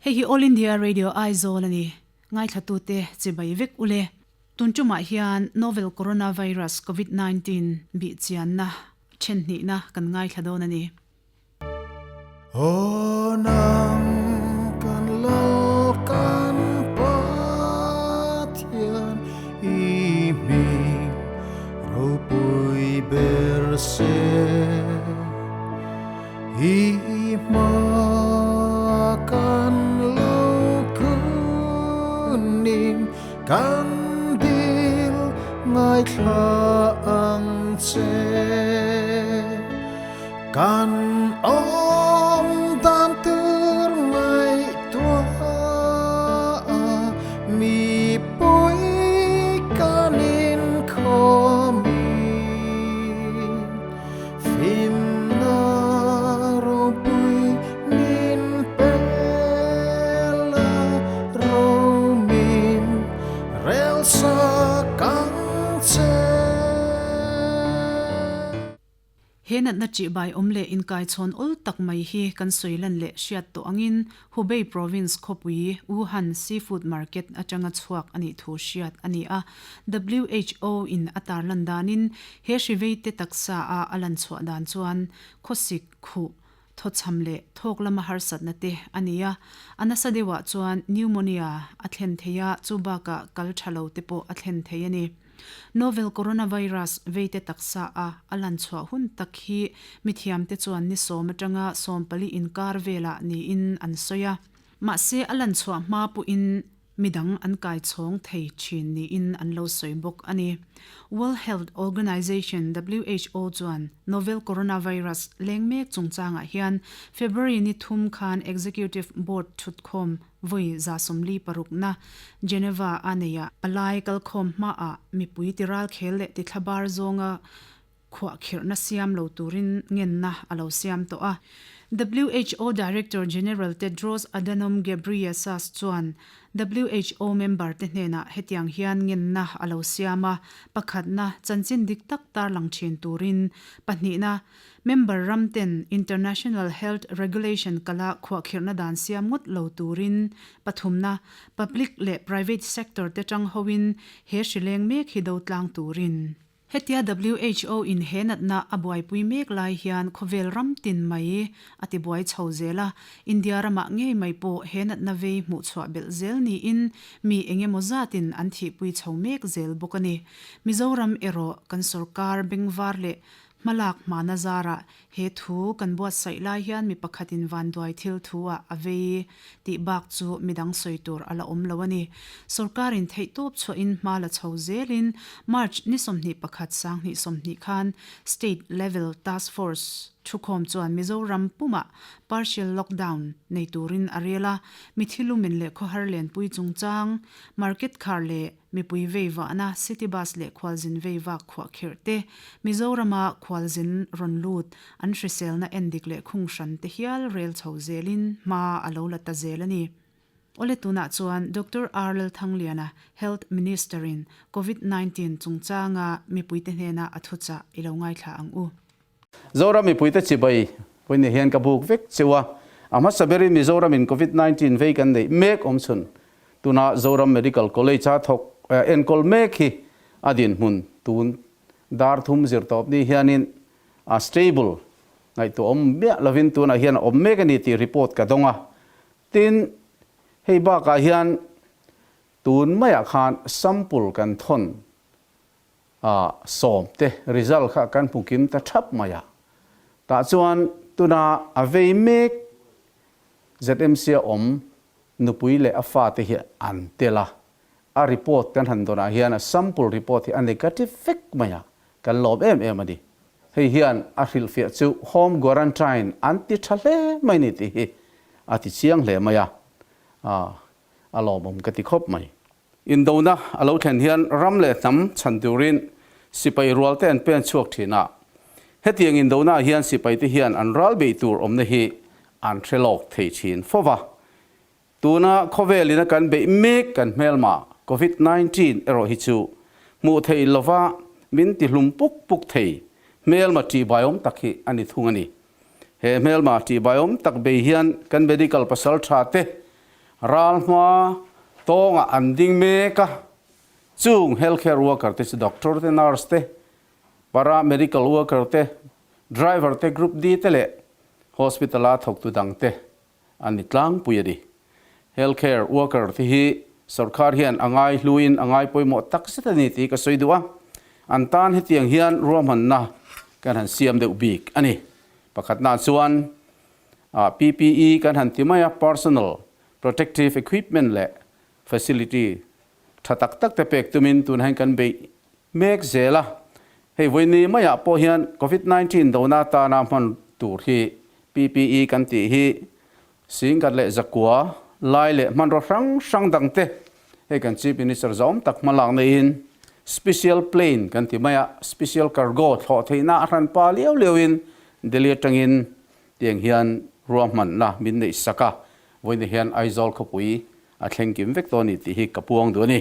Hei hi All India Radio Aizawl a ni. Ngaithlatute chibai vek ule. Tun tumah hian Novel Coronavirus Covid 19 bih chianna then hnihna kan ngaithla dawn a ni. Aw nang kan lal kan Pathian i hming ropui ber se i hma kan lo kunin kan dil ngaithla ang che. Kan awm dan tur ngaihtuah a, mipui kan inkhawmin fimna ropui min pel a, romin rel sak ang che. He natna ṭihbai awm leh inkaichhawn awl tak mai hi kan sawi lan leh hriat tawh angin Hubei Province khawpui Wuhan Seafood Market atanga chhuak a nih thu hriat a ni a. WHO in a tarlan danin he hri veite taksa a a lan chhuah dan chuan khawsik, khuh, thawchham leh thawk lama harsatna te a ni a. A nasa deuhah chuan pneumonia a thlen thei a, chu bakah kal tha lo te pawh a thlen thei a ni. Novel coronavirus veite taksa a a lan chhuah hun tak hi mithiamte chuan ni sawm atanga 14 inkar velah niin an sawi a. Mahse a lan chhuah hma pawhin midang an kai chhawng thei thin niin an lo sawi bawk a ni. World Health Organization, who, chuan novel coronavirus leng mek chungchangah hian February ni thum khan Executive Board thutkhawm Vawi 76 na Geneva a nei a, palai kalkhawm hmaah mipui tiral khel leh tithlabar zawnga khuahkhirhna siam lo turin ngenna a lo siam tawh a. Who Director General Tedros Adhanom Ghebreyesus chuan who member te hnenah hetiang hian ngenna a lo siam a, pakhatna, chanchin dik tak tarlang thin turin, pahnihna, Member ram ten International Health Regulation kala khuahkhirhna dan siam ngawt lo turin pathumna, public leh private sector te tang hoin he hrileng mek hi do tlang turin. Hetia who in he natna a buaipui mek lai hian khawvel ram tin mai a ti buai chho zel a, India ramah ngei mai pawh he natna vei hmuhchhuah belh zel niin mi engemaw zatin an thihpui chho mek zel bawk a ni. Mizoram erawh kan sorkar bengvar leh Hmalak hmana zarah he thu kan buatsaih lai hian mi pakhatin vanduai thil thu ah a vei tih bak chu midang sawi tur a la awm lo a ni. Sorkarin theihtawp chhuahin hma la chho zelin March ni 21 2020 khan State Level Task Force thukhawm chuan Mizoram pumah partial lockdown nei turin a rel a, mithi lumen leh khawhar lenpui chungchang, market khar leh Mipui vei vahna city bus leh khualzin vei vak khuah khirh te, Mizorama khualzin rawn lut an hriselna endik leh khung hran te hial rel chho zelin hma a lo la ta zel a ni. Awle tunah chuan Doctor R Lalthangliana, Health Minister in Covid 19 chungchanga mipuite hnena a thuchah i lo ngaithla ang u. Zoram mipuite chibai pawhin hian ka buk vek cheu a, a hmasa berin Mizoramin Covid 19 vei kan neih mek awm chhun tuna Zoram Medical College a thawk enkawl mek hi a dinhmun tun dar thum zir tawp ni hianin a stable ngaihtuah awm miah lovin tunah hian a awm mek a ni tih report ka dawng a. Tin, hei bakah hian tun maiah khan sample kan thawn a sawm te result kha kan hmu kim ta thap mai a, tah chuan tuna a vei mek ZMC a awm nupui leh a fate hi an tel a, a report kan han dawnah hian a sample report hi a negative vek mai a, kan lawm em em a ni. Hei hian a hrilhfiah chu home guarantine an ti tha hle mai ni tih hi a ti chiang hle mai a, a lawmawm ka ti khawp mai. Indona a lo thlen hian ram leh hnam chhan turin sipai rualte an pen chhuak thin a. Hetiang indonaah hian sipaite hian an ral beih tur awmna hi an hre lawk thei thin fo va. Tuna khawvelin a kan beih mek kan hmelma Covid 19 erawh hi chu hmuh theih lova min tihlum puk puk thei hmelma ṭihbaiawm tak hi a ni thung a ni. He hmelma ṭihbaiawm tak bei hian kan medical pasal ṭha te. Ral hma tawngah an ding mek a, chung healthcare worker te chu doctor te, nurse te, para medical worker te, driver te, group D te leh hospital a thawktu dang te an ni tlangpui a ni. Healthcare worker te hi sorkar hian a ngai hluin a ngai pawimawh tak zet a ni tih ka sawi duh a, an tan hetiang hian ruahmanna kan han siam deuh bik a ni. Pakhatnaah chuan PPE kan han ti mai a, Personal Protective Equipment leh Facility tha tak tak te pek tumin tunah hian kan beih mek zel a. Hei vawiini maiah pawh hian Covid 19 dona atana hman tur hi PPE kan tih hi singkat leh zakua lai leh hmanraw hrang hrang dang te hei kan Chief Minister zawm tak hmalak neiin Special Plane kan ti mai a, Special Cargo thlawh theihna a hranpa liau liauin Delhi atangin Tiang hian ruahmanna min neih sak a, vawiin hian Aizawl khawpui a thleng kim vek tawh a ni tih hi ka puang duh a ni.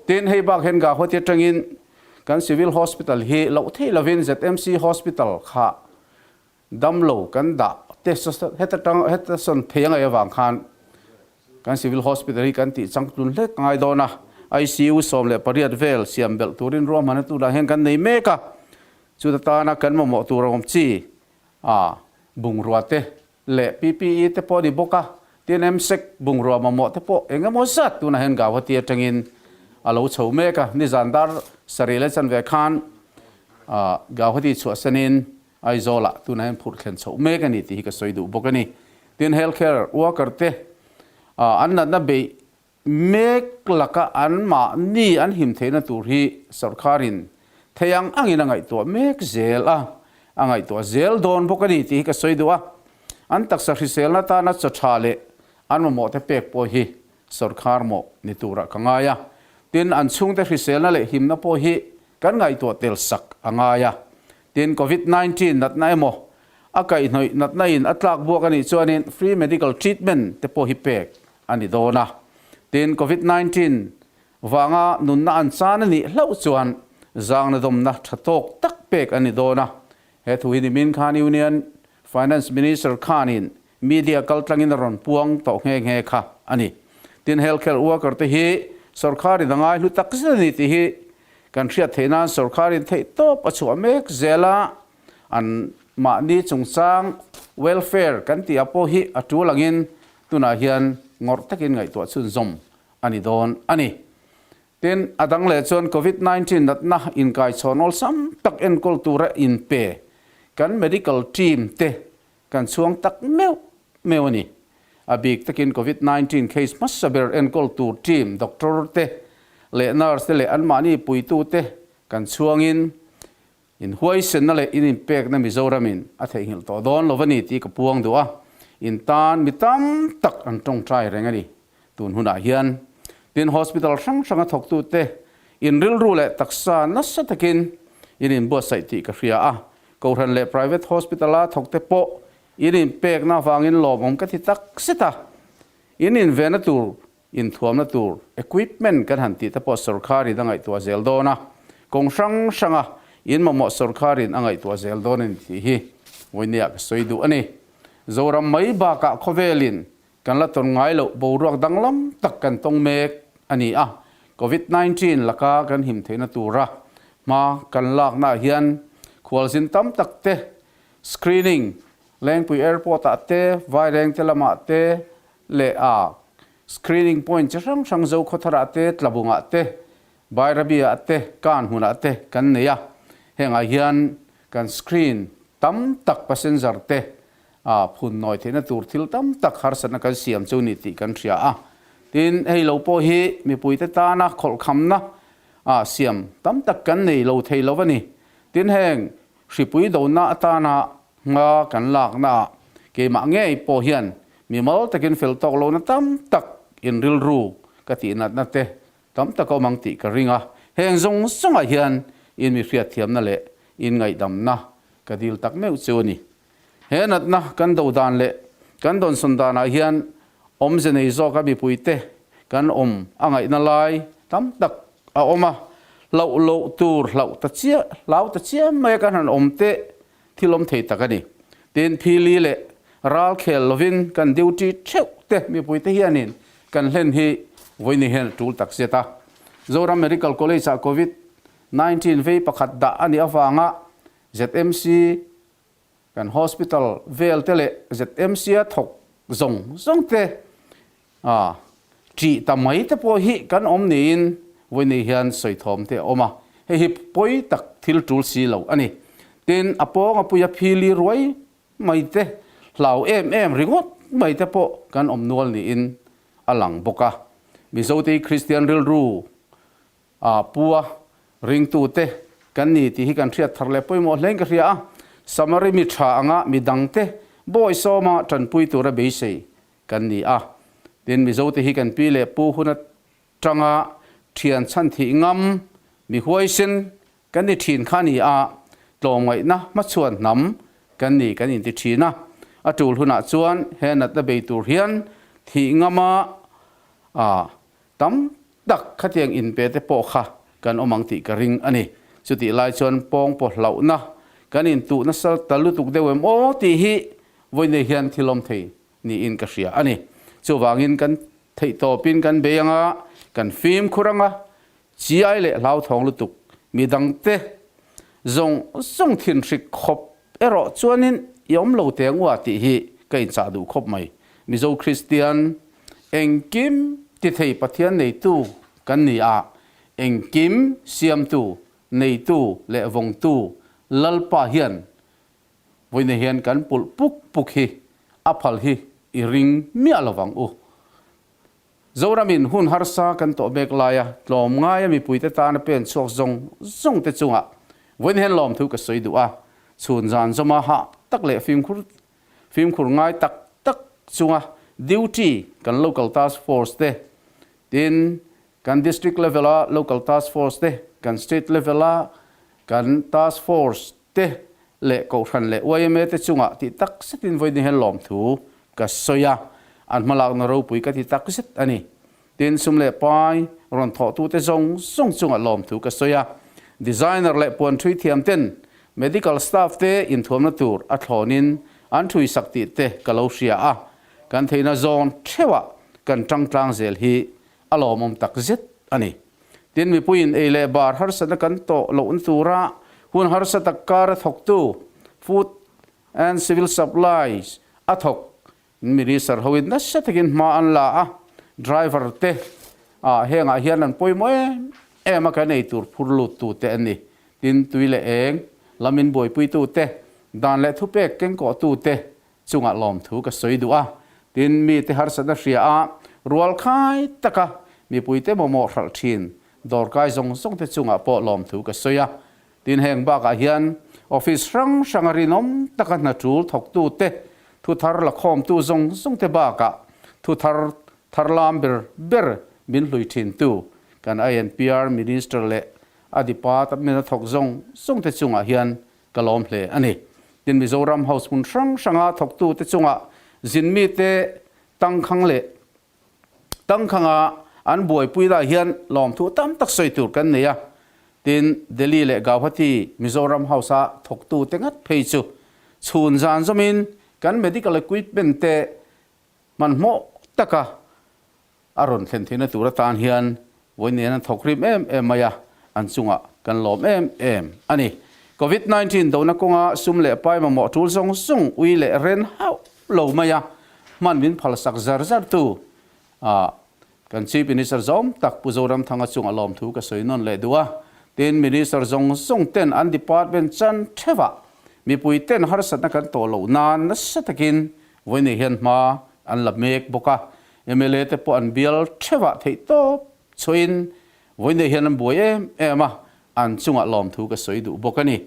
Tin, hei bak hian Gauhati atangin kan Civil Hospital hi loh theih lovin ZMC Hospital kha damlo kan dah te heta tang heta sawn phei a ngaih avang khan kan Civil Hospital hi kan tih changtlun hlek ngai dawn a, ICU 18 vel siam belh turin ruahmanna tunah hian kan nei mek a, chuta tana kan mamawh tur a awm chi. A bungrua te leh PPE te pawh a ni bawk a, tin MSEC bungrua mamawh te pawh eng emaw zat tunah hian Gauhati atangin a lo chho mek a, nizan dar sarih leh chanve khan Gauhati chhuahsanin Aizawlah tunah hian phurh thlen chhoh mek a ni tih hi ka sawi duh bawk a ni. Tin healthcare worker te an natna beih Mek laka anmahni an him theihna tur hi sorkarin thei ang angin a ngaihtuah mek zel a, a ngaihtuah zel dawn bawk a ni tih hi ka sawi duh a. An taksa hriselna tana chaw tha leh an mamawhte pek pawh hi sorkar mawh ni turah ka ngai a. Tin, an chhungte hriselna leh himna pawh hi kan ngaihtuah tel sak a ngai a. Tin, Covid 19 natna emaw a kaihhnawih natna in a tlak buak a nih chuanin free medical treatment te pawh hi pek a ni dawn a. Tin, Covid 19 vanga nunna an chan a nih hlauh chuan zangna dawmna tha tawk tak pek a ni dawn a. He thu hi nimin khan Union Finance Minister khanin media kaltlangin a rawn puang tawh nghe nghe kha a ni. Tin, healthcare worker te hi sorkarin a ngai hlu tak zet a ni tih hi kan hriat theih nan sorkarin theih tawp a chhuah mek zel a, an mahni chungchang welfare kan tih ah pawh hi a tul angin tunah hian ngawrh takin ngaihtuah chhunzawm a ni dawn a ni. Tin, a dang leh chuan Covid 19 natna inkaichhawn awlsam tak enkawl tura inpe kan medical team te kan chhuang tak meuh meuh a ni. A bik takin Covid 19 case hmasa ber enkawl tur team doctor te leh nurse te leh anmahni puitu te kan chhuangin In huaisenna leh in inpekna Mizoramin a theihnghilh tawh dawn lo a ni tih ka puang duh a, in tan mi tam tak an tawngtai reng a ni. Tun hunah hian tin hospital hrang hranga thawktute in rilru leh taksa nasa takin in inbuatsaih tih ka hria a, Kohhran leh private hospital-a thawkte pawh in inpekna avangin lawmawm ka ti tak zet a, in invenna tur Inthuamna tur equipment kan han tih te pawh sorkarin a ngaihtuah zel dawn a, kawng hrang hranga in mamawh sorkarin a ngaihtuah zel dawn a ni tih hi vawinia ka sawi duh a ni. Zoram mai bakah khawvelin kan la tawn ngai loh boruak danglam tak kan tawng mek a ni a, Covid 19 laka kan him theihna tura hma kan laknaah hian khualzin tam tak te screening Lengpui Airport ah te, Vairengte lamah te leh a screening point chi hrang hrang Zokhawtharah te, Tlabungah te, Bairabi-ah te, Kan hmunah te kan nei a. Hengah hian kan screen tam tak passenger te a phun nawi theihna tur thil tam tak harsatna kan siam chu ni tih kan hria a. Tin, hei lo pawh hi mipuite tana khawlhkhamna a siam tam tak kan nei lo thei lo a ni. Tin, heng Hripui dona atana hma kan laknaah keimah ngei pawh hian mimal takin fel tawk lohna tam tak in rilru ka tih natna te tam tak a awm ang tih ka ring a. Heng zawng zawngah hian in mi hriatthiamna leh in ngaihdamna ka dil tak meuh chu a ni. He natna kan do dan leh kan dawnsawn danah hian awmze nei zawka mipuite kan awm a ngaihna lai tam tak a awm a, hlauh loh tur hlauh ta chiah, hlau ta chiam mai a kan han awm teh thil awm thei tak a ni. Tin, phili leh ral khel lovin kan duty theuh te mipuite hianin kan hlen hi vawiin hian a tul tak zet a. Zoram Medical College ah Covid 19 vei pakhat dah a nih avanga ZMC kan hospital vel te leh ZMC a thawk zawng zawng te a ṭih ta mai te pawh hi kan awm niin vawiin hian sawi thawm te a awm a, hei hi pawi tak thil tul si lo a ni. Tin, a pawng a puia phili ruai mai te, hlau em em ringawt mai te pawh kan awm nual niin a lang bawk a. Mizote hi Kristian rilru a pua ringtute kan ni tih hi kan hriat thar leh pawimawh hlein ka hria a. Samari mi tha anga mi dangte bawisawma tanpui tura beisei kan ni a. Tin, Mizote hi kan pi leh pu hun atanga thian chhan thih ngam mi huaisen kan ni thin kha a ni a, tlawmngaihna hmachhuan hnam kan ni kan inti thin a. A tul hunah chuan he natna bei tur hian thih ngama a tam tak khatiang inpe te pawh kha kan awm ang tih ka ring a ni. Chutih lai chuan pawngpaw hlauhna kan intuh nasa ta lutuk deuh em aw tih hi vawiin hian thil awm thei niin ka hria a ni. Chuvangin kan theihtawpin kan bei anga, kan fimkhur anga, chiai leh hlauthawng lutuk midangte zawng zawng thinhrik khawp erawh chuanin i awm lo teh ang ua tih hi ka inchah duh khawp mai. Mizo Kristian engkim tithei Pathian neitu kan ni a, engkim siamtu, neitu leh vawngtu Lalpa hian Vawiin hian kan pulh puk puk hi a phal hi i ring miah lo vang u. Zoramin hun harsa kan tawh mek laia tlawm ngaia mipuite tana pen chhuak zawng zawng te chungah vawiin hian lawmthu ka sawi duh a, chhun zan zawma hah tak leh fimkhur fimkhur ngai tak tak chunga duty kan local task force te tin kan district level a local task force te kan state level a kan task force te leh Kohhran leh yma te chungah tih tak zetin vawiin hian lawmthu ka sawi a, an hmalakna ropui ka ti tak zet a ni. Tin, sum leh pai rawn thawhtute zawng zawng chungah lawmthu ka sawi a, designer leh puan ṭhui thiam ten medical staff te inthuamna tur a thlawnin an ṭhui sak tih te ka lo hria a, kan theihna zawn ṭheuhah kan ṭangtlang zel hi a lawmawm tak zet a ni. Tin, mipuiin ei leh bar harsatna kan tawh lohna tura hun harsa tak kara thawktu Food and Civil Supplies a thawk Minister hoin nasa takin hma an la a, driver te ah hengah hian an pawimawh em em a kan ei tur phur lut tu te an ni. Tin, tui leh eng lamin buaipuitu te, dan leh thupek kengkawh tu te chungah lawmthu ka sawi duh a, tin mite harsatna hria a, rual khai taka mipuite mamawh hralh thin dawrkai zawng zawng te chungah pawh lawmthu ka sawi a, tin heng bakah hian office hrang hranga rinawm taka hna tul thawktu te, thu thar la khawmtu zawng zawng te bakah thu thar thar lam ber ber min hlui thin tu kan INPR Minister leh a department a thawk zawng zawng te chungah hian Ka lawm hle a ni. Tin, Mizoram House hmun hrang hranga thawktute chungah zinmite tangkhang leh tangkhanga an buaipui lai hian lawmthu tam tak sawi tur kan nei a. Tin, Delhi leh Gauhati Mizoram House-a thawktute ngat phei chu chhun zan zawmin kan medical equipment te hmanhmawh taka A rawn thlen theihna tur atan hian vawi nen an thawk rim em em mai a, an chungah kan lawm em em a ni. Covid 19 dona kawnga sum leh pai mamawh tul zawng zawng ui leh ren hauh lo mai a, hman min phalsak zar zar tu a kan Chief Minister zawm tak Pu Zoramthanga chungah lawmthu ka sawi nawn leh duh a, tin Minister zawng zawng ten an department chan theuhah mipui ten harsatna kan tawh loh nan nasa takin vawi nei hian hma an la mek bawk a. Mla te pawh an bial theuhah theih tawp chhuahin vawiin hian an buai em em a, an chungah lawmthu ka sawi duh bawk a ni.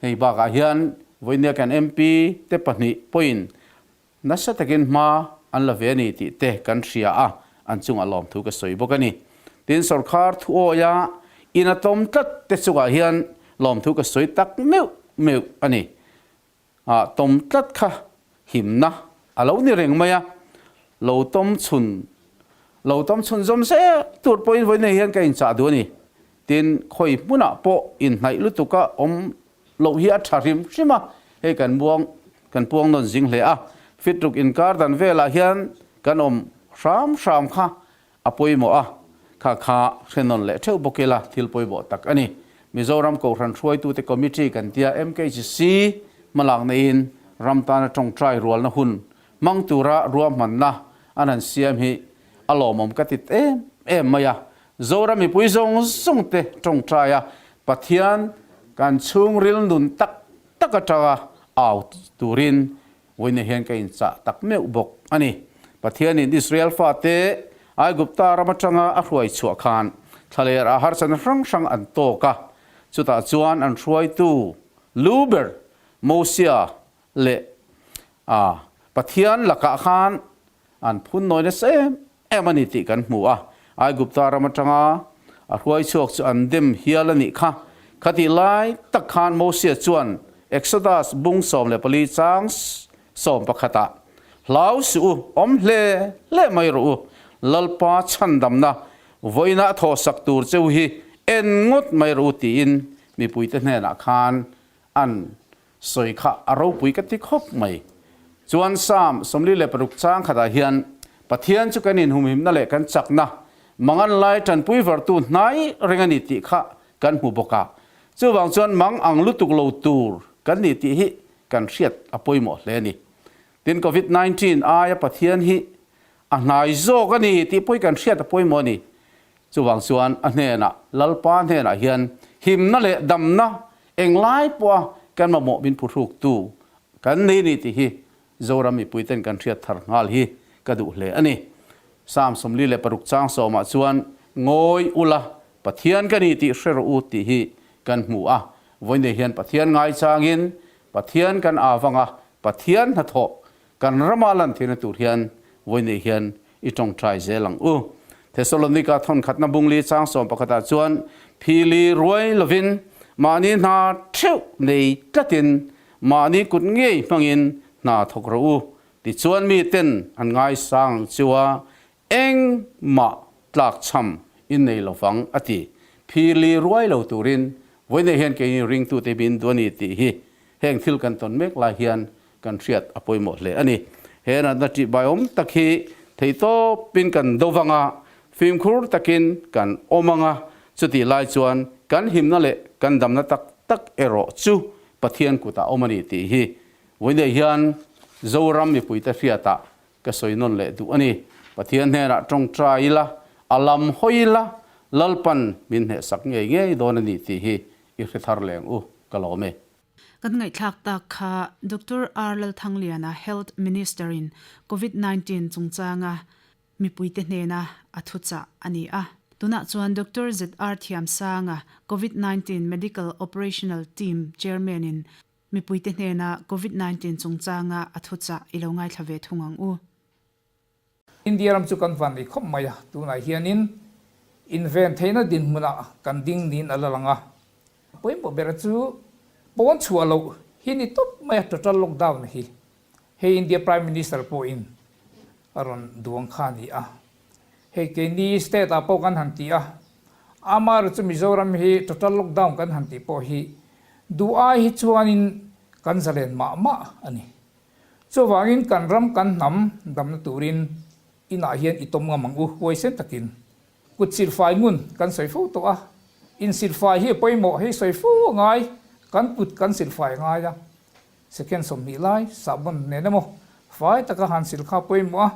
Hei bakah hian vawiin kan MP te pahnih pawhin nasa takin hma an la ve a ni tih te kan hria a, an chungah lawmthu ka sawi bawk a ni. Tin, sawrkhar thuawia in a tawm tlat te chungah hian lawmthu ka sawi tak meuh meuh a ni. Ah tawm tlat kha himna a lo ni reng mai a, lo tawm chhun lo tawm chhun zawm zel tur pawhin vawiin hei hian ka inchah duh a ni. Tin, khawi hmunah pawh inhnaih lutuka awm loh hi a tha hrim hrim a, hei kan buang kan puang nawn zing hle a, fitruk inkar dan velah hian kan awm hram hram kha. a pawimawh a, kha kha hre nawn leh theuh bawk ila thil pawimawh tak a ni. Mizoram Kohhran hruaitute Committee kan tia MKCC hmalak neiin ram tana tawngtai rualna hun hmang tura ruahmanna an han siam hi a lawmawm ka ti em em mai a. Zoram mipui zawng zawng te tawngtai a Pathian kan chhungril nun tak tak atanga au turin Vawiinah hian ka inchah tak meuh bawk a ni. Pathianin Israel fate Aigupta ram atanga a hruai chhuah khan thlaler ah harsatna hrang hrang an tawk a, chutah chuan an hruaitu lu ber Mosia leh a Pathian lakah khan an phun nawi nasa em em a ni tih kan hmu a. Aigupta ram atanga a hruai chhuak chu an dem hial a nih kha. Khatih lai tak khan Mosia chuan Exodus bung 14 chang 11 ah, Hlau suh u, awm hle hle mai rawh u, Lalpa chhandamna vawiina a thawhsak tur cheu hi en ngawt mai rawh u tiin mipuite hnenah khan an Sawi kha a ropui ka ti khawp mai. Chuan Psalm 46 chang khatah hian Pathian chu kan inhumhimna leh kan chakna, mangan lai tanpui vartu hnai reng a ni tih kha kan hmu bawk a. Chuvang chuan mang ang lutuk lo tur kan ni tih hi kan hriat a pawimawh hle a ni. Tin Covid 19 aia Pathian hi a hnai zawk a ni tih pawh hi kan hriat a pawimawh a ni. Chuvang chuan a hnenah, Lalpa hnenah hian himna leh damna englai pawha kan mamawh min phuhruktu kan nei ni tih hi Zoram mipuiten kan hriat thar nghal hi ka duh hle a ni. Psalm 46 chang sawmah chuan Ngawi ula, Pathian ka ni tih hre rawh u tih hi kan hmu a. Vawiinei hian Pathian ngaichangin Pathian kan avanga Pathian hnathawh kan rama lan theihna tur hian vawiinei hian i tawngtai zel ang u. Thesalonika thawnkhatna bungli chang 11 ah chuan phili ruai lovin mahni hna theuh nei tlatin mahni kut ngei hmangin hna thawk rawh u tichuan miten an ngaisang ang chu a, engmah tlakchham in nei lovang a ti. Phili ruai lo turin vawiinei hian keini ringtute min duh a ni tih hi heng thil kan tawn mek lai hian kan hriat a pawimawh hle a ni. He natna ṭihbaiawm tak hi theihtawpin kan do vang a, fimkhur takin kan awm ang a, chutih lai chuan kan himna leh kan damna tak tak erawh chu Pathian kutah awm a ni tih hi vawiinei hian Zoram mipuite hriatah ka sawi nawn leh duh a ni. Pathian hnenah ṭawngṭai ila, a lam hawi ila, Lalpan min hnehsak ngei ngei dawn a ni tih hi i hre thar leng u ka lawm e. Kan ngaihthlak tak kha Doctor R Lalthangliana Health Minister in Covid 19 chungchanga mipuite hnena a thuchah a ni a. Tunah chuan Doctor ZR Thiamsanga Covid 19 Medical Operational Team Chairman in mipuite hnena Covid 19 chungchanga a thuchah i lo ngaithla ve thung ang u. India ram chu kan van ei khawp mai a, tunah hianin inven theihna dinhmunah kan ding niin a la lang a. Pawimawh bera chu pawn chhuah loh hi ni tawp mai a, total lockdown hi hei India Prime Minister pawhin a rawn duang kha a ni a. Hei keini state ah pawh kan han ti a, amaherawhchu Mizoram hi total lockdown kan han tih pawh hi duh ai hi chuanin kan zalen mah mah a ni. Chuvangin kan ram kan hnam damna turin inah hian i tawm ngam ang u, huaisen takin. Kut silfai ngun kan sawi fo tawh a, insilfai hi a pawimawh, hei sawi fo a ngai, kan kut kan silfai a ngai a, second 20 lai sahbawn nen emaw fai taka han sil kha a pawimawh a.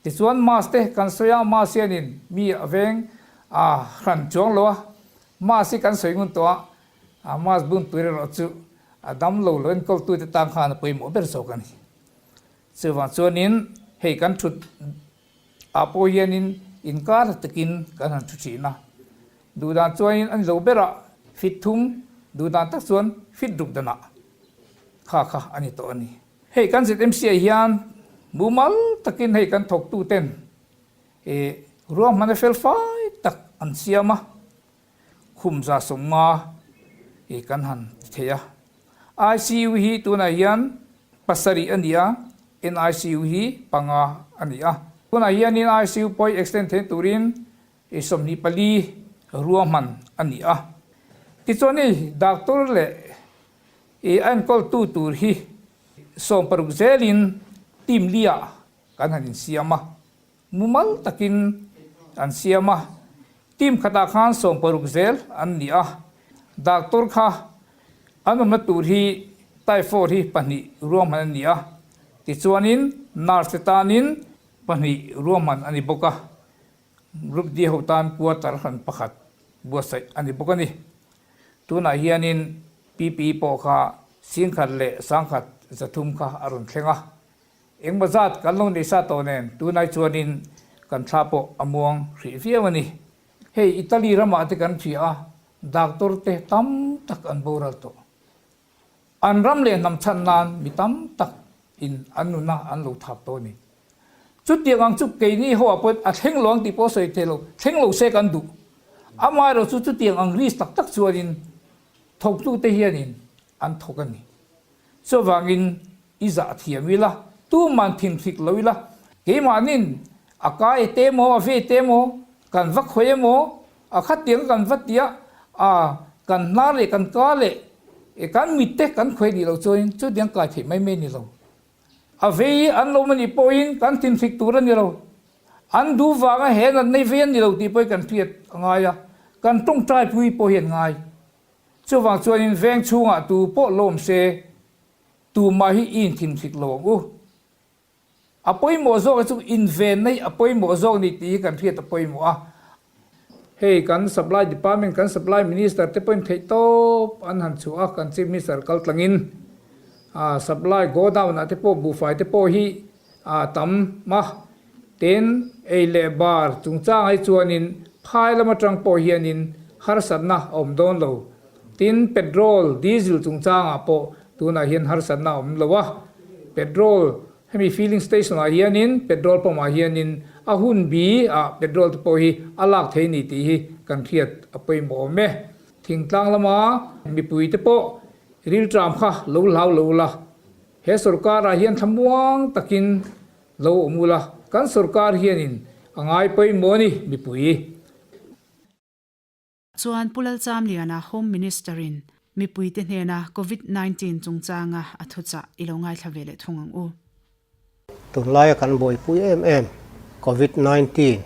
Tichuan mask te kan sawi a, mask hianin mi a veng a hran chuang lo a, mask hi kan sawi ngun tawh a, A mask bun tur erawh chu a dam lo lo enkawltute tan khan a pawimawh ber zawk a ni. Chuvang chuanin hei kan thut ah pawh hianin inkar takin kan han thu thin a. Duhdan chuanin a ni lo berah fit thum, duhdan tak chuan fit ruk danah kha kha a ni tawh a ni. Hei kan ZMC ah hian mumal takin hei kan thawktuten ih ruahmanna fel fai tak an siam a. Khum 150 i kan han ti thei a. ICU hi tunah hian pasarih a ni a, NICU hi panga a ni a. Tunah hianin ICU pawh hi extend theih turin i 24 ruahman a ni a. Tichuan hei doctor leh i a enkawltu tur hi 16 zelin team liah kan han insiam a. Mumal takin an siam a, team khatah khan 16 zel an ni a, doctor kha an awmna tur hi typhoid hi pahnih ruahman a ni a, tichuanin nurse te tanin pahnih ruahman a ni bawk a, Group D ho tan quarter hran pakhat buatsaih a ni bawk a ni. Tunah hianin PPE pawh kha 10,000 leh 1,300 kha a rawn thleng a. Engmaw zat kan lo nei sa tawh nen tunai chuanin kan thla pawh a muang hrih viau a ni. Hei Italy ramah te kan hria a, doctor te tam tak an boral tawh. An ram leh hnam chhan nan mi tam tak in an nuna an lo thap tawh a ni. Chutiang ang chu keini ho ah pawhin a thleng lo ang tih pawh a sawi thei lo, thleng lo se kan duh. Amaherawh chu chutiang ang risk tak tak chuanin thawktute hianin an thawk a ni. Chuvangin i zah thiam ila, tuman thinhrik lo ila, keimahnin a kai te maw, a ve te maw, kan va khawi emaw, a khatiang kan va tia, a kan hnar leh kan ka leh kan mit te kan khawi nih loh chuanin chutiang kai theih mai mai a ni lo. A vei an lo anih pawhin kan thinhrik tur a ni lo. An duh vanga he natna i vei an ni lo tih pawhin kan hriat a ngai a, kan tawngtaipui pawh hi an ngai. Chuvang chuanin veng chhungah tu pawh lawm se Tumah hi i inthinhrik lo ang u. A pawimawh zawk hi chu invenna hi a pawimawh zawk ni tih hi kan hriat a pawimawh a. Hei kan Supply Department, kan Supply Minister te pawhin theih tawp an han chhuah a, kan Chief Minister kal tlangin Supply Godown ah te pawh buhfai te pawh hi a tam a. Tin, ei leh bar chungchang hi chuanin phai lam atang pawh hianin harsatna a awm dawn lo. Tin, petrol, diesel chungchangah pawh tunah hian harsatna a awm lo a. Petrol, hemi filling station ah hianin petrol pump ah hianin a hun bi ah petrol te pawh hi a lak thei a ni tih hi kan hriat a pawimawh awm e. Thingtlang lama mipui te pawh rilṭam kha lo hlau lo la. He sorkar ah hian thlamuang takin Lo awm ula, kan sorkar hianin a ngai pawimawh a ni, mipui. Chuan Pu Lalchamliana Home Minister in mipuite hnena Covid 19 chungchanga a thuchah i lo ngaithla ve leh thung ang u. Tunlaia kan buaipui em em Covid 19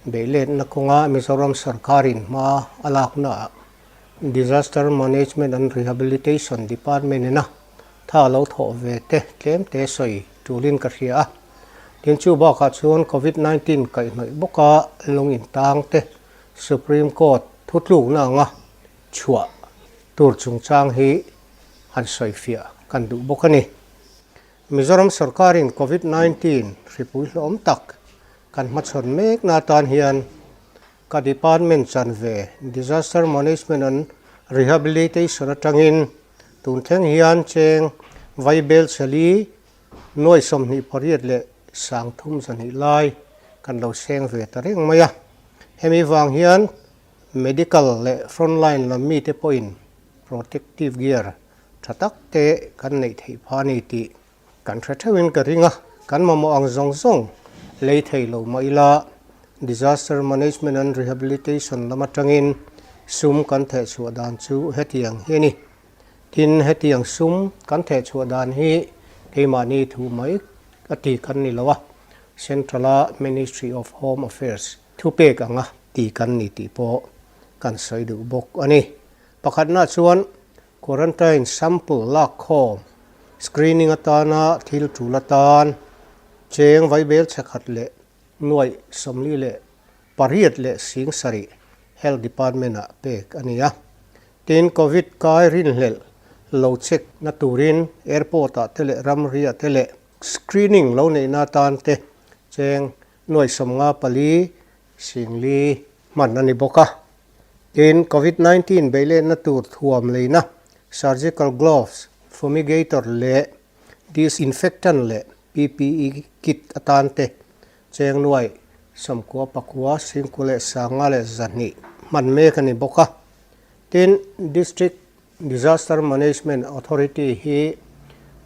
beihletna kawnga Mizoram sorkarin hma a laknaah Disaster Management and Rehabilitation Department ina tha lo thawh ve te tlem te sawi tulin ka hria a. Tin chu bakah chuan Covid 19 kaihhnawih bawka lung intang te Supreme Court thutlukna anga chhuah tur chungchang hi han sawifiah kan duh bawk a ni. Mizoram sorkarin Covid 19 hripui hlawm tak kan hmachhawn mekna atan hian Ka department chanve Disaster Management and Rehabilitation atangin tun thleng hian cheng vaibel chali nuai 28 leh 30 zahnih lai kan lo seng ve ta reng mai a. Hemi vang hian medical leh frontline lam mite pawhin protective gear tha tak te kan neih theih pha a ni tih Kan hre theuhin ka ring a, kan mamawh ang zawng zawng lei thei lo mah ila Disaster Management and Rehabilitation lam atangin sum kan thehchhuah dan chu hetiang hi a ni. Tin, hetiang sum kan thehchhuah dan hi keimahni thu mai a ti kan ni lo a, Central-a Ministry of Home Affairs thupek anga ti kan ni tih pawh kan sawi duh bawk a ni. Pakhatna chuan Quarantine sample lak khawm, screening atana thil tul atan cheng vaibel chhekhat leh nuaih 48 leh 7000 Health Department-ah pek a ni a. Tin, Covid kai rinhlelh lo check na turin airport-ah te leh ramriah te leh screening lo neihna atan te cheng nuaih 54 4,000 hman a ni bawk a. Tin, Covid 19 beihletna tur thuam leina surgical gloves, fumigator leh disinfectant leh PPE kit atan te cheng nuai 99 singkua leh 500 leh 200 hman mek a ni bawk a. Tin, District Disaster Management Authority hi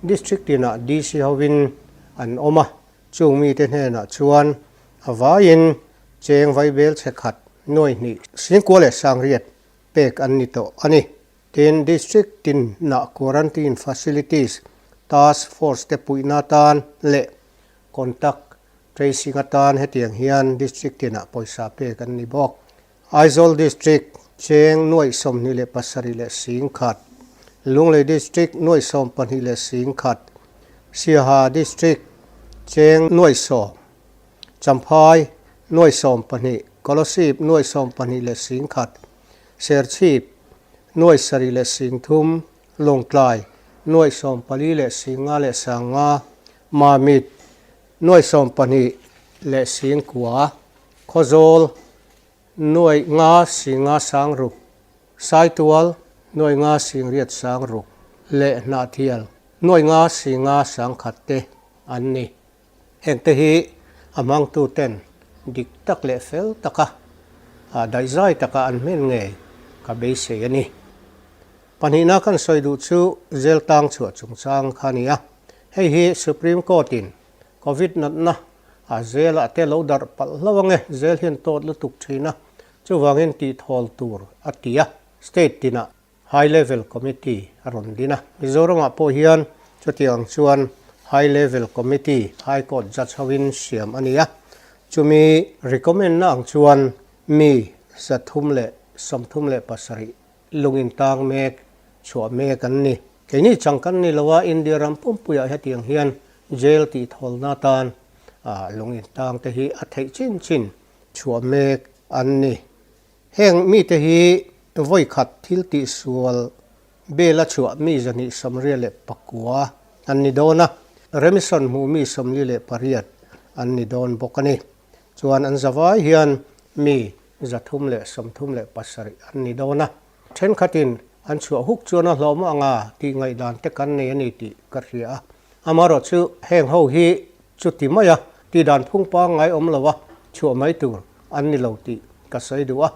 District tinah DC hovin an awm a, chung mite hnenah chuan a vaiin cheng vaibel chhe khat nuai hnih 9,000 leh 800 pek an ni tawh a ni. Tin, District tinah Quarantine Facilities Task Force te puihna atan leh Contact Tracing atan hetiang hian District tinah pawisa pek an ni bawk. Aizawl District, Cheng nuaih 27 leh 10,000, Lunglei District nuaih 12 leh 10,000, Siaha District, Cheng nuaih 10, Champhai nuaih 12, Kolasib nuaih 12 leh 10,000, Serchhip nuaih 7 leh 30, Lawngtlai nuaih 14 leh 50 leh 50, Mamit nuaih 12 leh 9,000, Khawzawl nuaih 5 50 600, Saitual nuaih 5 8 600 leh Hnahthial nuaih 5 50 10,000 te an ni. Hengte hi a hmangtuten dik tak leh fel taka daihzai taka an hmen ngei ka beisei a ni. Pahnihna kan sawi duh chu jail tang chhuah chungchang kha a ni a. Hei hi Supreme Court-in Covid natna a jail-ah te lo darh palh hlauh ange, jail hian tawt lutuk thin a, chuvangin tihthawl tur a ti a, state tinah High Level Committee a rawn din a. Mizoramah pawh hian chutiang chuan High Level Committee High Court Judge hoin siam a ni a. Chumi recommend na ang chuan mi 337 lungin tang mek, chhuah mek an ni. Keini chang kan ni lo a, India ram pumpuiah hetiang hian jail tihthawlna atan lungin tang te hi a theih chin chin chhuah mek an ni. Heng mite hi vawi khat thil tihsual bela chhuah mi 289 an ni dawn a, remission hmuh mi 48 an ni dawn bawk a ni. Chuan an zavai hian mi 337 an ni dawn a. Thenkhatin an chhuah huk chuan a hlawm anga tih ngaihdan te kan nei a ni tih ka hria a. Amaherawhchu heng ho hi Chuti maia tihdan phung pangngai awm lo a, chhuah mai tur an ni lo tih ka sawi duh a.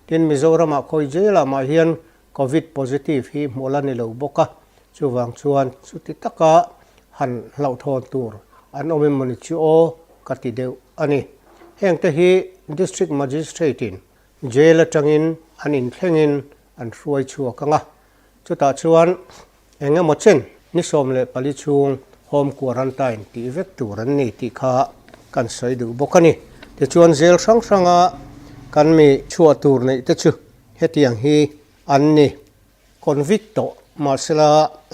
Tin, Mizoramah khawi jail-ah mah hian Covid positive hi hmuh la ni lo bawk a, chuvang chuan chuti taka han hlauhthawn tur an awm em mawni chu aw ka ti deuh a ni. Hengte hi District Magistrate-in jail atangin an inthlengin an hruai chhuak ang a, chutah chuan Eng emaw chen ni 14 chhung home quarantine tih vek tur an ni tih kha kan sawi duh bawk a ni. Tichuan zel hrang hranga kan mi chhuah tur neih te chu hetiang hi an ni. Convict tawh mahsela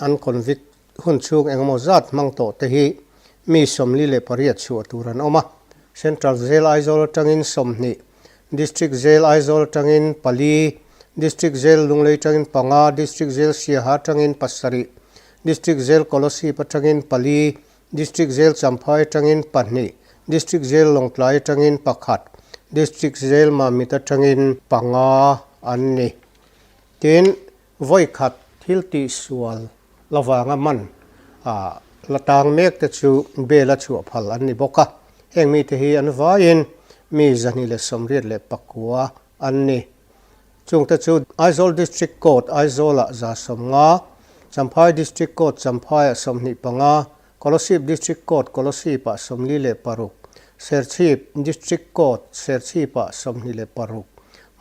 an convict hun chhung eng emaw zat hmang tawh te hi mi 48 chhuah tur an awm a. Central Jail Aizawl atangin 20 District Jail Aizawl atangin pali, District Jail Lunglei atangin panga, District Jail Siaha atangin pasarih, District Jail Kolasib atangin pali, District Jail Champhai atangin pahnih, District Jail Lawngtlai atangin pakhat, District Jail Mamit atangin panga an ni. Tin, vawi khat thil tihsual la vanga man a la tang mek te chu bail a chhuah phal an ni bawk a, heng mite hi an vaiin mi 289 an ni. Chungte chu Aizawl District Court Aizawlah 150, Champhai District Court Champhaiah 25, Kolasib District Court Kolasibah 46, Serchhip District Court Serchhipah 26,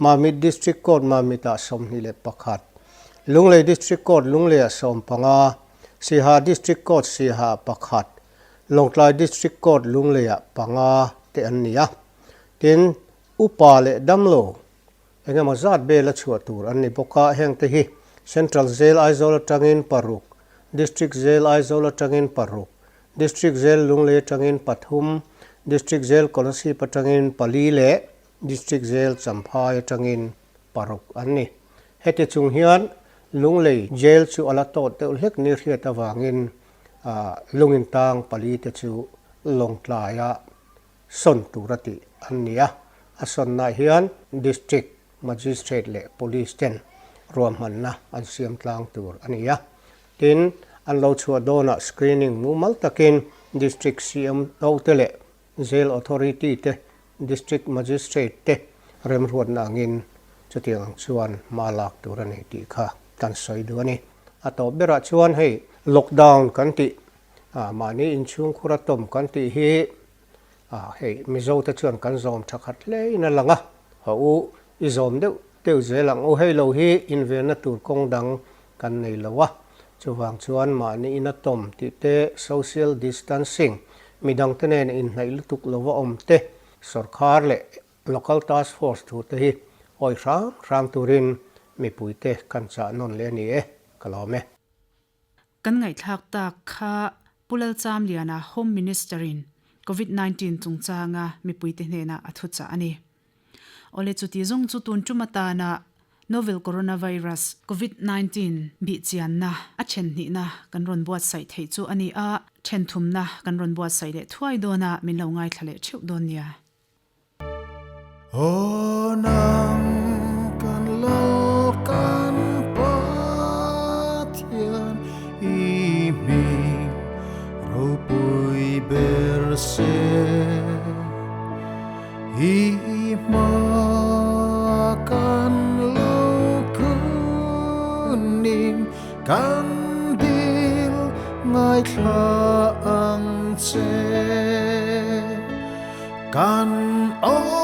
Mamit District Court Mamitah 21, Lunglei District Court Lungleiah 15, Siaha District Court Siaha pakhat, Lawngtlai District Court Lungleiah panga te an ni a. Tin, upa leh damlo engemaw zat bela chhuah tur an ni bawk a, hengte hi Central Jail Aizawl atangin paruk, District Jail Aizawl atangin paruk, District Jail Lunglei atangin pathum, District Jail Kolasib atangin pali leh District Jail Champhai atangin paruk an ni. Heti chung hian Lunglei Jail chu a la tawt deuh hlek ni hriat avangin lungin tang pali te chu Lawngtlaia sawn tur a tih an ni a. A sawnnaah hian District Magistrate leh Police ten ruahmanna an siam tlang tur a ni a. Tin, an lo chhuah dawnah screening mumal takin District CMO te leh Jail Authority te, District Magistrate te remruatna angin chutiang ang chuan hma lak tur a ni tih kha kan sawi duh a ni. A tawp berah chuan hei lockdown kan tih, mahni inchhungkhur a tawm kan tih hi hei Mizo te chuan kan zawm tha khat hle in a lang a, haw u i zawm deuh deuh zel ang u, hei lo hi invenna tur kawng dang kan nei lo a, chuvang chuan mahni ina tawm tih te, social distancing. Midangte nen inhnaih lutuk lova awm te, sorkar leh Local Task Force thute hi awi hrang hrang turin mipuite kan chah nawn leh a ni e, ka lawm e. Kan ngaihthlak tak kha Pu Lalchamliana Home Minister in Covid 19 chungchanga mipuite hnenah a thuchah a ni. Awle chuti zawng chu tun tum atana Novel Coronavirus, Covid 19, bihchianna a then hnihna kan rawn buatsaih theih chu a ni a, then thumna kan rawn buatsaih leh thuai dawn a, min lo ngaithla leh theuh dawn nia. Aw nang kan lal kan Pathian i hming ropui ber se i hma kan lo kunin kan dil ngaithla ang che. Kan aw.